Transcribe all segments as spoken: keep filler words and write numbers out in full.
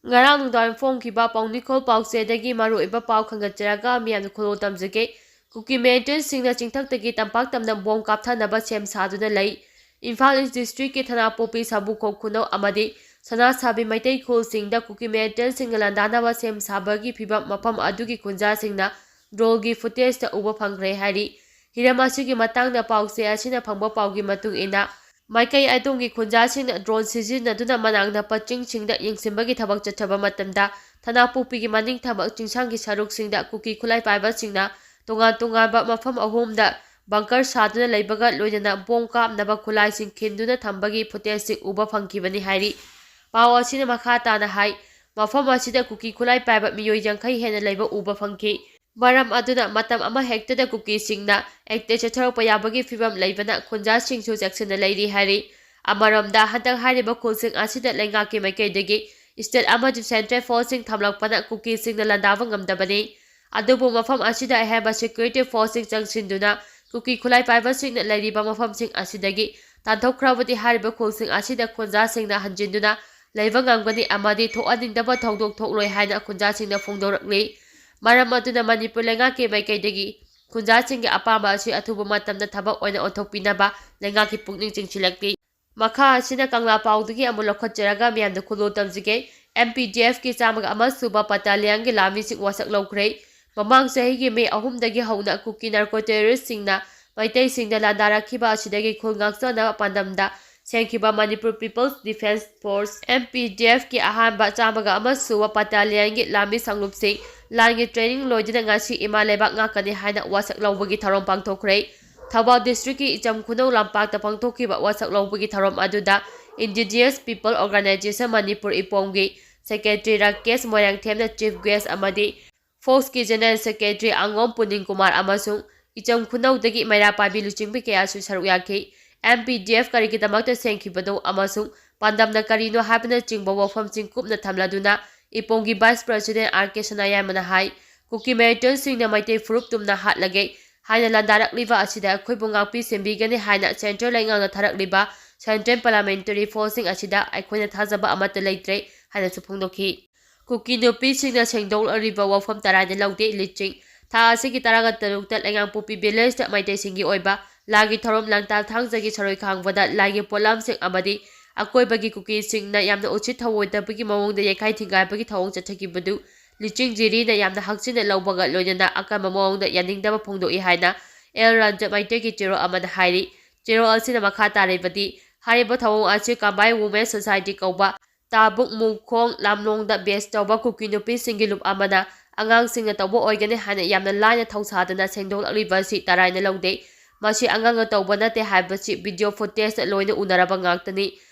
ꯉꯔꯥꯡ ꯅꯨꯡꯗꯥꯡ ꯐꯣꯡꯈꯤꯕ ꯄꯥꯎꯅꯤꯈꯣꯜ ꯄꯥꯎꯆꯦꯗꯒꯤ ꯃꯔꯨꯑꯣꯏꯕ ꯄꯥꯎ ꯈꯟꯒꯠꯆꯔꯒ ꯃꯤꯌꯥꯝꯗ ꯈꯨꯗꯣꯜ ꯇꯝꯖꯒꯦ꯫ ꯀꯨꯀꯤ ꯃꯤꯂꯤꯇꯦꯟꯠꯁꯤꯡꯅ ꯆꯤꯡꯊꯛꯇꯒꯤ ꯇꯝꯄꯥꯛ ꯇꯝꯅ ꯕꯣꯝ ꯀꯥꯞꯊꯅꯕ ꯁꯦꯝ ꯁꯥꯗꯨꯅ ꯂꯩ꯫ ꯏꯝꯐꯥꯜ ꯏꯁ ꯗꯤꯁꯇ꯭ꯔꯤꯛꯀꯤ ꯊꯅꯥꯄꯣꯛꯄꯤ, ꯁꯥꯕꯨꯈꯣꯛ ꯈꯨꯅꯧ ꯑꯃꯗꯤ ꯁꯅꯥꯁꯥꯕꯤ ꯃꯩꯇꯩ ꯈꯨꯜꯁꯤꯡꯗ ꯀꯨꯀꯤ ꯃꯤꯂꯤꯇꯦꯟꯠꯁꯤꯡꯅ ꯂꯥꯟꯗꯥꯅꯕ ꯁꯦꯝ ꯁꯥꯕꯒꯤ ꯐꯤꯕꯝ ꯃꯐꯝ ꯑꯗꯨꯒꯤ ꯈꯨꯟꯖꯥꯁꯤꯡꯅ ꯗ꯭ꯔꯣꯟꯒꯤ ꯐꯨꯇꯦꯖꯇ ꯎꯕ ꯐꯪꯈ꯭ꯔꯦ ꯍꯥꯏꯔꯤ꯫ ꯍꯤꯔꯝ ꯑꯁꯤꯒꯤ ꯃꯇꯥꯡꯗ ꯄꯥꯎꯆꯦ ꯑꯁꯤꯅ ꯐꯪꯕ ꯄꯥꯎꯒꯤ ꯃꯇꯨꯡ ꯏꯟꯅ, ꯃꯥꯏꯀꯩ ꯑꯗꯣꯝꯒꯤ ꯈꯨꯟꯖꯥꯁꯤꯡꯅ ꯗ꯭ꯔꯣꯟ ꯁꯤꯖꯤꯟꯅꯗꯨꯅ ꯃꯅꯥꯛ ꯅꯛꯄ ꯆꯤꯡꯁꯤꯡꯗ ꯌꯦꯡꯁꯤꯟꯕꯒꯤ ꯊꯕꯛ ꯆꯠꯊꯕ ꯃꯇꯝꯗ, ꯊꯅꯥꯄꯣꯛꯄꯤꯒꯤ ꯃꯅꯤꯡ ꯊꯪꯕ ꯆꯤꯡꯁꯥꯡꯒꯤ ꯁꯔꯨꯛꯁꯤꯡꯗ ꯀꯨꯀꯤ ꯈꯨꯠꯂꯥꯏ ꯄꯥꯏꯕꯁꯤꯡꯅ ꯇꯣꯉꯥꯟ ꯇꯣꯉꯥꯟꯕ ꯃꯐꯝ ꯑꯍꯨꯝꯗ ꯕꯪꯀꯔ ꯁꯥꯗꯨꯅ ꯂꯩꯕꯒ ꯂꯣꯏꯅꯅ ꯕꯣꯝ ꯀꯥꯞꯅꯕ ꯈꯨꯠꯂꯥꯏꯁꯤꯡ ꯈꯤꯟꯗꯨꯅ ꯊꯝꯕꯒꯤ ꯐꯨꯇꯦꯖꯁꯤꯡ ꯎꯕ ꯐꯪꯈꯤꯕꯅꯤ ꯍꯥꯏꯔꯤ꯫ ꯄꯥꯎ ꯑꯁꯤꯅ ꯃꯈꯥ ꯇꯥꯅ ꯍꯥꯏ, ꯃꯐꯝ ꯑꯁꯤꯗ ꯀꯨꯀꯤ ꯈꯨꯠꯂꯥꯏ ꯄꯥꯏꯕ ꯃꯤꯑꯣꯏ ꯌꯥꯡꯈꯩ ꯍꯦꯟꯅ ꯂꯩꯕ ꯎꯕ ꯐꯪꯈꯤ꯫ ꯃꯔꯝ ꯑꯗꯨꯅ ꯃꯇꯝ ꯑꯃ ꯍꯦꯛꯇꯗ ꯀꯨꯀꯤꯁꯤꯡꯅ ꯑꯦꯛꯇ ꯆꯠꯊꯔꯛꯄ ꯌꯥꯕꯒꯤ ꯐꯤꯕꯝ ꯂꯩꯕꯅ ꯈꯨꯟꯖꯥꯁꯤꯡꯁꯨ ꯆꯦꯛꯁꯤꯟꯅ ꯂꯩꯔꯤ ꯍꯥꯏꯔꯤ꯫ ꯑꯃꯔꯣꯝꯗ ꯍꯟꯗꯛ ꯍꯥꯏꯔꯤꯕ ꯈꯨꯜꯁꯤꯡ ꯑꯁꯤꯗ ꯂꯩꯉꯥꯛꯀꯤ ꯃꯥꯏꯀꯩꯗꯒꯤ ꯁ꯭ꯇꯦꯠ ꯑꯃꯗꯤ ꯁꯦꯟꯇ꯭ꯔꯦꯜ ꯐꯣꯔꯁꯁꯤꯡ ꯊꯝꯂꯛꯄꯅ ꯀꯨꯀꯤꯁꯤꯡꯅ ꯂꯥꯟꯗꯥꯕ ꯉꯝꯗꯕꯅꯤ꯫ ꯑꯗꯨꯕꯨ ꯃꯐꯝ ꯑꯁꯤꯗ ꯑꯍꯦꯟꯕ ꯁꯦꯀ꯭ꯌꯨꯔꯤꯇꯤ ꯐꯣꯔꯁꯁꯤꯡ ꯆꯪꯁꯤꯟꯗꯨꯅ ꯀꯨꯀꯤ ꯈꯨꯠꯂꯥꯏ ꯄꯥꯏꯕꯁꯤꯡꯅ ꯂꯩꯔꯤꯕ ꯃꯐꯝꯁꯤꯡ ꯑꯁꯤꯗꯒꯤ ꯇꯥꯟꯊꯣꯛꯈ꯭ꯔꯕꯗꯤ ꯍꯥꯏꯔꯤꯕ ꯈꯨꯜꯁꯤꯡ ꯑꯁꯤꯗ ꯈꯨꯟꯖꯥꯁꯤꯡꯅ ꯍꯟꯖꯤꯟꯗꯨꯅ ꯂꯩꯕ ꯉꯝꯒꯅꯤ ꯑꯃꯗꯤ ꯊꯣꯛꯍꯟꯅꯤꯡꯗꯕ ꯊꯧꯗꯣꯛ ꯊꯣꯛꯂꯣꯏ ꯍꯥꯏꯅ ꯈꯨꯟꯖꯥꯁꯤꯡꯅ ꯐꯣꯡꯗꯣꯔꯛꯂꯤ꯫ ꯃꯔꯝ ꯑꯗꯨꯅ ꯃꯅꯤꯄꯨꯔ ꯂꯩꯉꯥꯛꯀꯤ ꯃꯥꯏꯀꯩꯗꯒꯤ ꯈꯨꯟꯖꯥꯁꯤꯡꯒꯤ ꯑꯄꯥꯝꯕ ꯑꯁꯤ ꯑꯊꯨꯕ ꯃꯇꯝꯗ ꯊꯕꯛ ꯑꯣꯏꯅ ꯑꯣꯟꯊꯣꯛꯄꯤꯅꯕ ꯂꯩꯉꯥꯛꯀꯤ ꯄꯨꯛꯅꯤꯡ ꯆꯤꯡꯁꯤꯜꯂꯛꯂꯤ꯫ ꯃꯈꯥ ꯑꯁꯤꯅ ꯀꯪꯂꯥ ꯄꯥꯎꯗꯒꯤ ꯑꯃꯨꯛ ꯂꯧꯈꯠꯆꯔꯒ ꯃꯤꯌꯥꯝꯗ ꯈꯨꯗꯣꯜ ꯇꯝꯖꯒꯦ꯫ ꯑꯦꯝ ꯄꯤ ꯗꯤ ꯑꯦꯐꯀꯤ ꯆꯥꯝꯃꯒ ꯑꯃ ꯁꯨꯕ ꯕꯠꯇꯥꯂꯤꯌꯟꯒꯤ ꯂꯥꯟꯃꯤꯁꯤꯡ ꯋꯥꯁꯛ ꯂꯧꯈ꯭ꯔꯦ꯫ ꯃꯃꯥꯡ ꯆꯍꯤꯒꯤ ꯃꯦ ꯑꯍꯨꯝꯗꯒꯤ ꯍꯧꯅ ꯀꯨꯀꯤ ꯅꯥꯔꯀꯣ ꯇꯦꯔꯣꯔꯤꯁꯁꯤꯡꯅ ꯃꯩꯇꯩꯁꯤꯡꯗ ꯂꯥꯟꯗꯥꯔꯛꯈꯤꯕ ꯑꯁꯤꯗꯒꯤ ꯈꯨꯜ ꯉꯥꯛꯆꯅꯕ ꯄꯥꯟꯗꯝꯗ ꯁꯦꯝꯈꯤꯕ Manipur people's defence force, M P D ꯑꯦꯐꯀꯤ ꯑꯍꯥꯟꯕ ꯆꯥꯝꯃꯒ ꯑꯃ ꯁꯨꯕ ꯕꯠꯇꯥꯂꯤꯌꯟꯒꯤ ꯂꯥꯟꯃꯤ ꯀꯥꯡꯂꯨꯞꯁꯤꯡ ꯂꯥꯟꯒꯤ ꯇ꯭ꯔꯦꯅꯤꯡ ꯂꯣꯏꯗꯨꯅ ꯉꯁꯤ ꯏꯃꯥ ꯂꯩꯕꯥꯛ ꯉꯥꯛꯀꯅꯤ ꯍꯥꯏꯅ ꯋꯥꯁꯛ ꯂꯧꯕꯒꯤ ꯊꯧꯔꯝ ꯄꯥꯡꯊꯣꯛꯈ꯭ꯔꯦ꯫ ꯊꯧꯕꯥꯜ ꯗꯤꯁꯇ꯭ꯔꯤꯛꯀꯤ ꯏꯆꯝ ꯈꯨꯅꯧ ꯂꯝꯄꯥꯛꯇ ꯄꯥꯡꯊꯣꯛꯈꯤꯕ ꯋꯥꯁꯛ ꯂꯧꯕꯒꯤ ꯊꯧꯔꯝ ꯑꯗꯨꯗ Indigenous People Organization ꯃꯅꯤꯄꯨꯔ ꯏꯄꯣꯝꯒꯤ ꯁꯦꯀ꯭ꯔꯦꯇꯔꯤ ꯔꯥꯀꯦꯁ ꯃꯣꯏꯔꯥꯡꯊꯦꯝꯅ ꯆꯤꯐ ꯒꯦꯁ ꯑꯃꯗꯤ ꯐꯣꯛꯁꯀꯤ ꯖꯦꯅꯔꯦꯜ ꯁꯦꯀ꯭ꯔꯦꯇꯔꯤ ꯑꯉꯣꯝ ꯄꯨꯅꯤꯡ ꯀꯨꯃꯥꯔ ꯑꯃꯁꯨꯡ ꯏꯆꯝ ꯈꯨꯅꯧꯗꯒꯤ ꯃꯩꯔꯥ ꯄꯥꯏꯕꯤ ꯂꯨꯆꯤꯡꯕꯤ ꯀꯌꯥꯁꯨ ꯁꯔꯨꯛ ꯌꯥꯈꯤ꯫ ꯑꯦꯝ ꯄꯤ ꯗꯤ ꯑꯦꯐ ꯀꯔꯤꯒꯤꯗꯃꯛꯇ ꯁꯦꯝꯈꯤꯕꯅꯣ ꯑꯃꯁꯨꯡ ꯄꯥꯟꯗꯝꯅ ꯀꯔꯤꯅꯣ ꯍꯥꯏꯕꯅꯆꯤꯡꯕ ꯋꯥꯐꯝꯁꯤꯡ ꯀꯨꯞꯅ ꯊꯝꯂꯗꯨꯅ ꯏꯄꯣꯝꯒꯤ ꯚꯥꯏꯁ ꯄ꯭ꯔꯁꯤꯗꯦꯟ ꯑꯥꯔ ꯀꯦ ꯁꯅꯥꯌꯥꯏꯃꯅ ꯍꯥꯏ, ꯀꯨꯀꯤ ꯃꯤꯂꯤꯇꯦꯟꯠꯁꯤꯡꯅ ꯃꯩꯇꯩ ꯐꯨꯔꯨꯞ ꯇꯨꯝꯅ ꯍꯥꯠꯂꯒꯦ ꯍꯥꯏꯅ ꯂꯥꯟꯗꯥꯔꯛꯂꯤꯕ ꯑꯁꯤꯗ ꯑꯩꯈꯣꯏꯕꯨ ꯉꯥꯛꯄꯤ ꯁꯦꯟꯕꯤꯒꯅꯤ ꯍꯥꯏꯅ ꯁꯦꯟꯇ꯭ꯔꯦꯜ ꯂꯩꯉꯥꯛꯅ ꯊꯥꯔꯛꯂꯤꯕ ꯁꯦꯟꯇ꯭ꯔꯦꯜ ꯄꯥꯔꯂꯥꯃꯦꯟꯇꯔꯤ ꯐꯣꯔꯁꯁꯤꯡ ꯑꯁꯤꯗ ꯑꯩꯈꯣꯏꯅ ꯊꯥꯖꯕ ꯑꯃꯠꯇ ꯂꯩꯇ꯭ꯔꯦ꯫ ꯍꯥꯏꯅꯁꯨ ꯐꯣꯡꯗꯣꯛꯈꯤ꯫ ꯀꯨꯀꯤ ꯅꯨꯄꯤꯁꯤꯡꯅ ꯁꯦꯡꯗꯣꯛꯂꯛꯂꯤꯕ ꯋꯥꯐꯝ ꯇꯔꯥꯏꯅ ꯂꯧꯗꯦ꯫ ꯂꯤꯆꯤꯡ ꯊꯥ ꯑꯁꯤꯒꯤ ꯇꯔꯥꯒ ꯇꯔꯨꯛꯇ ꯂꯩꯉꯥꯡꯄꯣꯛꯄꯤ ꯚꯤꯂꯦꯖꯇ ꯃꯩꯇꯩꯁꯤꯡꯒꯤ ꯑꯣꯏꯕ ꯂꯥꯏꯒꯤ ꯊꯧꯔꯝ ꯂꯥꯡꯇꯥ ꯊꯥꯡꯖꯒꯤ ꯁꯔꯣꯏ ꯈꯥꯡꯕꯗ ꯂꯥꯏꯒꯤ ꯄꯣꯠꯂꯝꯁꯤꯡ ꯑꯃꯗꯤ ꯑꯀꯣꯏꯕꯒꯤ ꯀꯨꯀꯤꯁꯤꯡꯅ ꯌꯥꯝꯅ ꯎꯁꯤꯠ ꯊꯧꯑꯣꯏꯗꯕꯒꯤ ꯃꯑꯣꯡꯗ ꯌꯩꯈꯥꯏ ꯊꯤꯡꯒꯥꯏꯕꯒꯤ ꯊꯧꯑꯣꯡ ꯆꯠꯊꯈꯤꯕꯗꯨ ꯂꯤꯆꯤꯡ ꯖꯤꯔꯤꯅ ꯌꯥꯝꯅ ꯍꯛꯆꯤꯟꯅ ꯂꯧꯕꯒ ꯂꯣꯏꯅꯅ ꯑꯀꯟꯕ ꯃꯑꯣꯡꯗ ꯌꯥꯅꯤꯡꯗꯕ ꯐꯣꯡꯗꯣꯛꯏ ꯍꯥꯏꯅ ꯑꯦꯜ ꯔꯟꯖꯟ ꯃꯩꯇꯩꯒꯤ ꯆꯦꯔꯣꯜ ꯑꯃꯅ ꯍꯥꯏꯔꯤ꯫ ꯆꯦꯔꯣꯜ ꯑꯁꯤꯅ ꯃꯈꯥ ꯇꯥꯔꯤꯕꯗꯤ ꯍꯥꯏꯔꯤꯕ ꯊꯧꯑꯣꯡ ꯑꯁꯤ ꯀꯝꯕꯥꯏꯟ ꯋꯨꯃꯦꯟ ꯁꯣꯁꯥꯏꯇꯤ ꯀꯧꯕ ꯇꯥꯕꯨꯛ ꯃꯨꯈꯣꯡ ꯂꯥꯝꯂꯣꯡꯗ ꯕꯦꯁ ꯇꯧꯕ ꯀꯨꯀꯤ ꯅꯨꯄꯤꯁꯤꯡꯒꯤ ꯂꯨꯞ ꯑꯃꯅ ꯑꯉꯥꯡꯁꯤꯡꯅ ꯇꯧꯕ ꯑꯣꯏꯒꯅꯤ ꯍꯥꯏꯅ ꯌꯥꯝꯅ ꯂꯥꯏꯅ ꯊꯧꯁꯥꯗꯅ ꯁꯦꯡꯗꯣꯛꯂꯛꯂꯤꯕ ꯑꯁꯤ ꯇꯔꯥꯏꯅ ꯂꯧꯗꯦ꯫ ꯃꯁꯤ ꯑꯉꯥꯡꯅ ꯇꯧꯕ ꯅꯠꯇꯦ ꯍꯥꯏꯕꯁꯤ ꯚꯤꯗꯤꯑꯣ ꯐꯨꯇꯦꯖꯇ ꯂꯣꯏꯅ ꯎꯅꯔꯕ ꯉꯥꯛꯇꯅꯤ꯫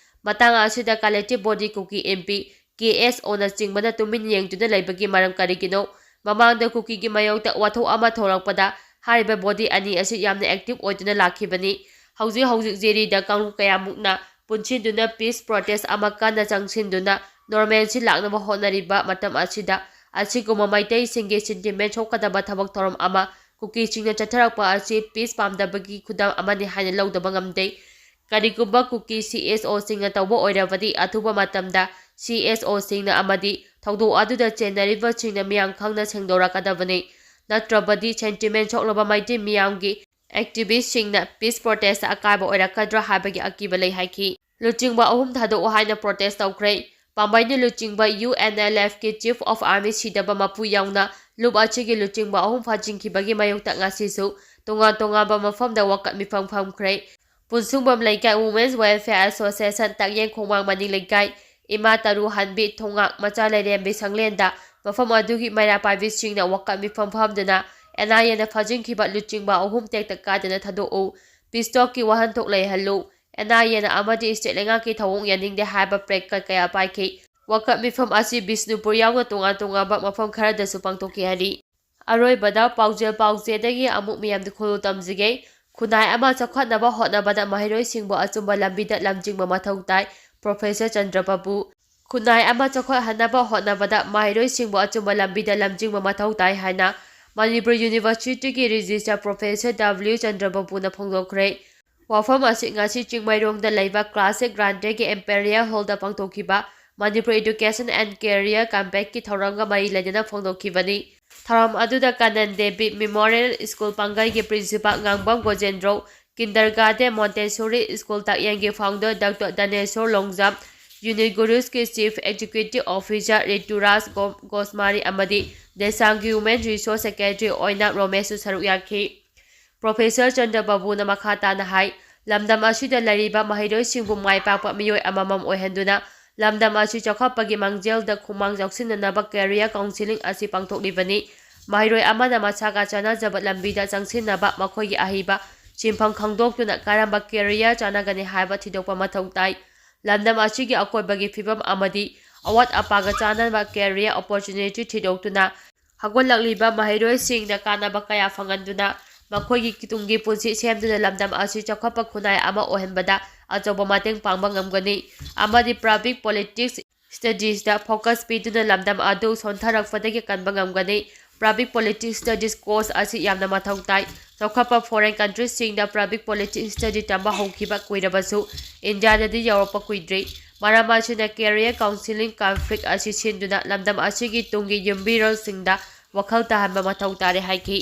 ꯃꯇꯥꯡ ꯑꯁꯤꯗ ꯀꯂꯦꯛꯇꯤꯚ ꯕꯣꯗꯤ ꯀꯨꯀꯤ ꯑꯦꯝ ꯄꯤ, ꯀꯦ ꯑꯦꯁ ꯑꯣꯅꯆꯤꯡꯕꯅ ꯇꯨꯃꯤꯟ ꯌꯦꯡꯗꯨꯅ ꯂꯩꯕꯒꯤ ꯃꯔꯝ ꯀꯔꯤꯒꯤꯅꯣ? ꯃꯃꯥꯡꯗ ꯀꯨꯀꯤꯒꯤ ꯃꯥꯌꯣꯛꯇ ꯋꯥꯊꯣꯛ ꯑꯃ ꯊꯣꯛꯂꯛꯄꯗ ꯍꯥꯏꯔꯤꯕ ꯕꯣꯗꯤ ꯑꯅꯤ ꯑꯁꯤ ꯌꯥꯝꯅ ꯑꯦꯛꯇꯤꯚ ꯑꯣꯏꯗꯨꯅ ꯂꯥꯛꯈꯤꯕꯅꯤ꯫ ꯍꯧꯖꯤꯛ ꯍꯧꯖꯤꯛ ꯖꯦꯔꯤꯗ ꯀꯥꯡꯂꯨꯞ ꯀꯌꯥꯃꯨꯛꯅ ꯄꯨꯟꯁꯤꯟꯗꯨꯅ ꯄꯤꯁ ꯄ꯭ꯔꯣꯇꯦꯁ ꯑꯃ ꯀꯟꯅ ꯆꯪꯁꯤꯟꯗꯨꯅ ꯅꯣꯔꯃꯦꯜꯁꯤ ꯂꯥꯛꯅꯕ ꯍꯣꯠꯅꯔꯤꯕ ꯃꯇꯝ ꯑꯁꯤꯗ ꯑꯁꯤꯒꯨꯝꯕ ꯃꯩꯇꯩꯁꯤꯡꯒꯤ ꯁꯦꯟꯇꯤꯃꯦꯟ ꯁꯣꯛꯀꯗꯕ ꯊꯕꯛ ꯊꯧꯔꯝ ꯑꯃ ꯀꯨꯀꯤꯁꯤꯡꯅ ꯆꯠꯊꯔꯛꯄ ꯑꯁꯤ ꯄꯤꯁ ꯄꯥꯝꯗꯕꯒꯤ ꯈꯨꯗꯝ ꯑꯃꯅꯤ ꯍꯥꯏꯅ ꯂꯧꯗꯕ ꯉꯝꯗꯦ꯫ ꯀꯔꯤꯒꯨꯝꯕ ꯀꯨꯀꯤ ꯁꯤ ꯑꯦꯁ ꯑꯣꯁꯤꯡꯅ ꯇꯧꯕ ꯑꯣꯏꯔꯕꯗꯤ ꯑꯊꯨꯕ ꯃꯇꯝꯗ ꯁꯤ ꯑꯦꯁ ꯑꯣꯁꯤꯡꯅ ꯑꯃꯗꯤ ꯊꯧꯗꯣꯛ ꯑꯗꯨꯗ ꯆꯦꯟꯅꯔꯤꯕꯁꯤꯡꯅ ꯃꯤꯌꯥꯝ ꯈꯪꯅ ꯁꯦꯡꯗꯣꯔꯛꯀꯗꯕꯅꯤ꯫ ꯅꯠꯇ꯭ꯔꯕꯗꯤ ꯁꯦꯟꯇꯤꯃꯦꯟ ꯁꯣꯛꯂꯕ ꯃꯩꯇꯩ ꯃꯤꯌꯥꯝꯒꯤ ꯑꯦꯛꯇꯤꯚꯤꯁꯁꯤꯡꯅ ꯄꯤꯁ ꯄ꯭ꯔꯣꯇꯦꯁꯇ ꯑꯀꯥꯏꯕ ꯑꯣꯏꯔꯛꯀꯗ꯭ꯔꯥ ꯍꯥꯏꯕꯒꯤ ꯑꯀꯤꯕ ꯂꯩ ꯍꯥꯏꯈꯤ꯫ ꯂꯨꯆꯤꯡꯕ ꯑꯍꯨꯝ ꯊꯥꯗꯣꯛꯑꯣ ꯍꯥꯏꯅ ꯄ꯭ꯔꯣꯇꯦꯁ ꯇꯧꯈ꯭ꯔꯦ꯫ ꯄꯥꯝꯕꯩꯅ ꯂꯨꯆꯤꯡꯕ ꯌꯨ ꯑꯦꯟ ꯑꯦꯜ ꯑꯦꯐꯀꯤ ꯆꯤꯐ ꯑꯣꯐ ꯑꯥꯔꯃꯤ ꯁꯤꯗꯕ ꯃꯄꯨ ꯌꯥꯎꯅ ꯂꯨꯞ ꯑꯁꯤꯒꯤ ꯂꯨꯆꯤꯡꯕ ꯑꯍꯨꯝ ꯐꯥꯖꯤꯟꯈꯤꯕꯒꯤ ꯃꯥꯌꯣꯛꯇ ꯉꯁꯤꯁꯨ ꯇꯣꯉꯥꯟ ꯇꯣꯉꯥꯟꯕ ꯃꯐꯝꯗ ꯋꯥꯀꯠ ꯃꯤꯐꯝ ꯐꯝꯈ꯭ꯔꯦ꯫ ꯄꯨꯟꯁꯨꯡꯕꯝ ꯂꯩꯀꯥꯏ ꯋꯨꯃꯦꯟꯁ ꯋꯦꯜꯐꯤꯌꯔ ꯑꯦꯁꯣꯁꯤꯌꯦꯁꯟ, ꯇꯥꯛꯌꯦꯡ ꯈꯣꯡꯃꯥꯡ ꯃꯅꯤꯡ ꯂꯩꯀꯥꯏ, ꯏꯃꯥ ꯇꯔꯨ ꯍꯟꯕꯤ, ꯊꯣꯉꯥꯛ ꯃꯆꯥ ꯂꯩꯔꯦꯝꯕꯤ ꯁꯪꯂꯦꯟꯗ ꯃꯐꯝ ꯑꯗꯨꯒꯤ ꯃꯩꯔꯥ ꯄꯥꯏꯕꯤꯁꯤꯡꯅ ꯋꯥꯀꯠ ꯃꯤꯐꯝ ꯐꯝꯗꯨꯅ ꯑꯦꯟ ꯑꯥꯏ ꯑꯦꯅ ꯐꯥꯖꯤꯟꯈꯤꯕ ꯂꯨꯆꯤꯡꯕ ꯑꯍꯨꯝ ꯇꯦꯛꯇ ꯀꯥꯏꯗꯅ ꯊꯥꯗꯣꯛꯎ, ꯄꯤꯁ ꯇꯣꯛꯀꯤ ꯋꯥꯍꯟꯊꯣꯛ ꯂꯩꯍꯜꯂꯨ, ꯑꯦꯟ ꯑꯥꯏ ꯑꯦꯅ ꯑꯃꯗꯤ ꯁ꯭ꯇꯦꯠ ꯂꯩꯉꯥꯛꯀꯤ ꯊꯧꯑꯣꯡ ꯌꯥꯅꯤꯡꯗꯦ ꯍꯥꯏꯕ ꯄ꯭ꯂꯦꯀꯥꯔꯗ ꯀꯌꯥ ꯄꯥꯏꯈꯤ꯫ ꯋꯥꯀꯠ ꯃꯤꯐꯝ ꯑꯁꯤ ꯕꯤꯁꯅꯨꯄꯨꯔ ꯌꯥꯎꯅ ꯇꯣꯉꯥꯟ ꯇꯣꯉꯥꯟꯕ ꯃꯐꯝ ꯈꯔꯗꯁꯨ ꯄꯥꯡꯊꯣꯛꯈꯤ ꯍꯥꯏꯔꯤ꯫ ꯑꯔꯣꯏꯕꯗ ꯄꯥꯎꯖꯦꯜ ꯄꯥꯎꯆꯦꯗꯒꯤ ꯑꯃꯨꯛ ꯃꯤꯌꯥꯝꯗ ꯈꯨꯜꯂꯨ ꯇꯝꯖꯒꯦ꯫ ꯈꯨꯟꯅꯥꯏ ꯑꯃ ꯆꯥꯎꯈꯠꯅꯕ ꯍꯣꯠꯅꯕꯗ ꯃꯍꯩꯔꯣꯏꯁꯤꯡꯕꯨ ꯑꯆꯨꯝꯕ ꯂꯝꯕꯤꯗ ꯂꯝꯖꯤꯡꯕ ꯃꯊꯧ ꯇꯥꯏ, ꯄ꯭ꯔꯣꯐꯦꯁꯔ ꯆꯟꯗ꯭ꯔ ꯕꯥꯕꯨ꯫ ꯈꯨꯟꯅꯥꯏ ꯑꯃ ꯆꯥꯎꯈꯠꯍꯟꯅꯕ ꯍꯣꯠꯅꯕꯗ ꯃꯍꯩꯔꯣꯏꯁꯤꯡꯕꯨ ꯑꯆꯨꯝꯕ ꯂꯝꯕꯤꯗ ꯂꯝꯖꯤꯡꯕ ꯃꯊꯧ ꯇꯥꯏ ꯍꯥꯏꯅ ꯃꯅꯤꯄꯨꯔ ꯌꯨꯅꯤꯚꯔꯁꯤꯇꯤꯒꯤ ꯔꯦꯖꯤꯁꯇ꯭ꯔꯥꯔ ꯄ꯭ꯔꯣꯐꯦꯁꯔ ꯗꯕ꯭ꯂꯤꯎ ꯆꯟꯗ꯭ꯔ ꯕꯥꯕꯨꯅ ꯐꯣꯡꯗꯣꯛꯈ꯭ꯔꯦ꯫ ꯋꯥꯐꯝ ꯑꯁꯤ ꯉꯁꯤ ꯆꯤꯡꯃꯩꯔꯣꯡꯗ ꯂꯩꯕ ꯀ꯭ꯂꯥꯁꯤꯛ ꯒ꯭ꯔꯥꯟꯗꯦꯒꯤ ꯏꯝꯄꯦꯔꯤꯌꯦꯜ ꯍꯣꯜꯗ ꯄꯥꯡꯊꯣꯛꯈꯤꯕ Manipur Education and Career Compact ꯀꯤ ꯊꯧꯔꯝꯒ ꯃꯔꯤ ꯂꯩꯅꯅ ꯐꯣꯡꯗꯣꯛꯈꯤꯕꯅꯤ꯫ ꯊꯧꯔꯝ ꯑꯗꯨꯗ ꯀꯥꯅꯟ ꯗꯦꯕꯤ ꯃꯦꯃꯣꯔꯤꯌꯦꯜ ꯁ꯭ꯀꯨꯜ ꯄꯥꯡꯒꯜꯒꯤ principal Ngangbam Gojendro, kindergarten Montessori school ꯇꯥꯛꯌꯦꯟꯒꯤ founder doctor Dhaneshor Longjam, unit ꯒꯨꯔꯨꯁꯀꯤ chief executive officer Rituraj Go-, Goswami ꯑꯃꯗꯤ ꯗꯦꯁꯥꯡꯒꯤ ꯋꯨꯃꯦꯟ ꯔꯤꯁꯣꯔꯁ ꯁꯦꯀ꯭ꯔꯦꯇꯔꯤ ꯑꯣꯏꯅ ꯔꯣꯃꯦꯁꯁꯨ ꯁꯔꯨꯛ ꯌꯥꯈꯤ꯫ ꯄ꯭ꯔꯣꯐꯦꯁꯔ ꯆꯟꯗ꯭ꯔꯕꯥꯕꯨꯅ ꯃꯈꯥ ꯇꯥꯅ ꯍꯥꯏ, ꯂꯝꯗꯝ ꯑꯁꯤꯗ ꯂꯩꯔꯤꯕ ꯃꯍꯩꯔꯣꯏꯁꯤꯡꯕꯨ ꯃꯥꯏ ꯄꯥꯛꯄ ꯃꯤꯑꯣꯏ ꯑꯃꯃꯝ ꯑꯣꯏꯍꯟꯗꯨꯅ ꯂꯝꯗꯝ ꯑꯁꯤ ꯆꯥꯎꯈꯠꯄꯒꯤ ꯃꯥꯡꯖꯦꯜꯗ ꯈꯨꯃꯥꯡ ꯆꯥꯎꯁꯤꯟꯅꯅꯕ ꯀꯦꯔꯤꯌꯔ ꯀꯥꯎꯟꯁꯤꯂꯤꯡ ꯑꯁꯤ ꯄꯥꯡꯊꯣꯛꯂꯤꯕꯅꯤ꯫ ꯃꯍꯩꯔꯣꯏ ꯑꯃꯅ ꯃꯁꯥꯒ ꯆꯥꯟꯅꯖꯕ ꯂꯝꯕꯤꯗ ꯆꯪꯁꯤꯟꯅꯕ ꯃꯈꯣꯏꯒꯤ ꯑꯍꯩꯕ ꯁꯤꯟꯐꯝ ꯈꯪꯗꯣꯛꯇꯨꯅ ꯀꯔꯝꯕ ꯀꯦꯔꯤꯌꯔ ꯆꯥꯟꯅꯒꯅꯤ ꯍꯥꯏꯕ ꯊꯤꯗꯣꯛꯄ ꯃꯊꯧ ꯇꯥꯏ꯫ ꯂꯝꯗꯝ ꯑꯁꯤꯒꯤ ꯑꯀꯣꯏꯕꯒꯤ ꯐꯤꯕꯝ ꯑꯃꯗꯤ ꯑꯋꯥꯠ ꯑꯄꯥꯒ ꯆꯥꯟꯅꯕ ꯀꯦꯔꯤꯌꯔ ꯑꯣꯄꯣꯔꯆꯨꯅꯤꯇꯤ ꯊꯤꯗꯣꯛꯇꯨꯅ ꯍꯧꯒꯠꯂꯛꯂꯤꯕ ꯃꯍꯩꯔꯣꯏꯁꯤꯡꯗ ꯀꯥꯟꯅꯕ ꯀꯌꯥ ꯐꯪꯍꯟꯗꯨꯅ ꯃꯈꯣꯏꯒꯤ ꯇꯨꯡꯒꯤ ꯄꯨꯟꯁꯤ ꯁꯦꯝꯗꯨꯅ ꯂꯝꯗꯝ ꯑꯁꯤ ꯆꯥꯎꯈꯠꯄ ꯈꯨꯟꯅꯥꯏ ꯑꯃ ꯑꯣꯏꯍꯟꯕꯗ ꯑꯆꯧꯕ ꯃꯇꯦꯡ ꯄꯥꯡꯕ ꯉꯝꯒꯅꯤ ꯑꯃꯗꯤ ꯄꯕ꯭ꯂꯤꯛ ꯄꯣꯂꯤꯇꯤꯛꯁ ꯁ꯭ꯇꯗꯤꯁꯇ ꯐꯣꯀꯁ ꯄꯤꯗꯨꯅ ꯂꯝꯗꯝ ꯑꯗꯨ ꯁꯣꯟꯊꯔꯛꯄꯗꯒꯤ ꯀꯟꯕ ꯉꯝꯒꯅꯤ꯫ ꯄꯕ꯭ꯂꯤꯛ ꯄꯣꯂꯤꯇꯤꯛꯁ ꯁ꯭ꯇꯗꯤꯁ ꯀꯣꯔꯁ ꯑꯁꯤ ꯌꯥꯝꯅ ꯃꯊꯧ ꯇꯥꯏ꯫ ꯆꯥꯎꯈꯠꯄ ꯐꯣꯔꯦꯟ ꯀꯟꯇ꯭ꯔꯤꯁꯤꯡꯗ ꯄꯕ꯭ꯂꯤꯛ ꯄꯣꯂꯤꯇꯤꯛꯁ ꯁ꯭ꯇꯗꯤ ꯇꯝꯕ ꯍꯧꯈꯤꯕ ꯀꯨꯏꯔꯕꯁꯨ ꯏꯟꯗꯤꯌꯥꯗꯗꯤ ꯌꯧꯔꯛꯄ ꯀꯨꯏꯗ꯭ꯔꯤ꯫ ꯃꯔꯝ ꯑꯁꯤꯅ ꯀꯦꯔꯤꯌꯔ ꯀꯥꯎꯟꯁꯤꯂꯤꯡ ꯀꯟꯐ꯭ꯂꯤꯛ ꯑꯁꯤ ꯁꯤꯟꯗꯨꯅ ꯂꯝꯗꯝ ꯑꯁꯤꯒꯤ ꯇꯨꯡꯒꯤ ꯌꯨꯝꯕꯤꯔꯣꯜꯁꯤꯡꯗ ꯋꯥꯈꯜ ꯇꯥꯍꯟꯕ ꯃꯊꯧ ꯇꯥꯔꯦ ꯍꯥꯏꯈꯤ꯫